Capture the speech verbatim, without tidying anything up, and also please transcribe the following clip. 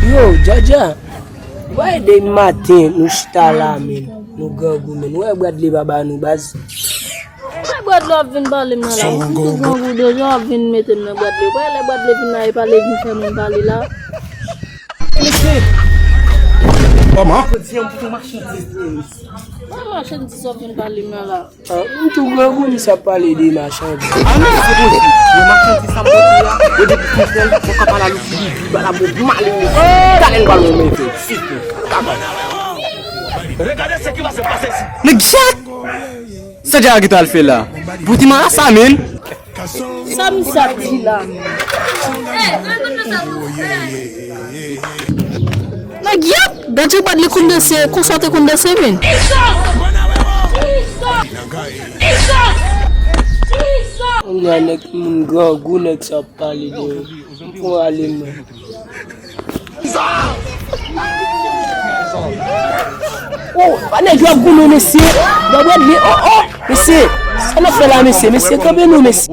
Yo, Djadja, w a ede m maten, nou chita la, men. Nou grangou, men. Ou wè Bradley pa ba nou baz. Mwen Bradley ap vin pale m nan la. Ou tou grangou deja, w ap vin mete m nan Bradley. Ou wè lè Bradley vin la, e pale vin fè moun pale la. Mesye! Kòman? Jodi a, m pou machandiz li. Mwen machandiz w ap vin pale m nan la. Ah, m tou grangou, misye ap pale de machandiz. Ah, non, se bon, se bon. Yo machandiz sa m pote a, yo depi fin fè l, mwen ka pale a Louis Vivi, bala bon, male, mesye. Talè n pral bon, mesye. Nèg Jack! Sa Jack ki t al fè la? Bouti marasa, men. Sa misye ap di la? Nèg yap! Dadjou pa t li konn danse, konsa te konn danse, men. Kounye a nèg moun grangou, nèg sa ap pale de yo. M pran ale mwen. Oh, pa nèg yo ap goumen, mesye. Bò Bradley, oh, oh, mesye. Sa n ap fè la, mesye? Mesye, kanpe nou, mesye.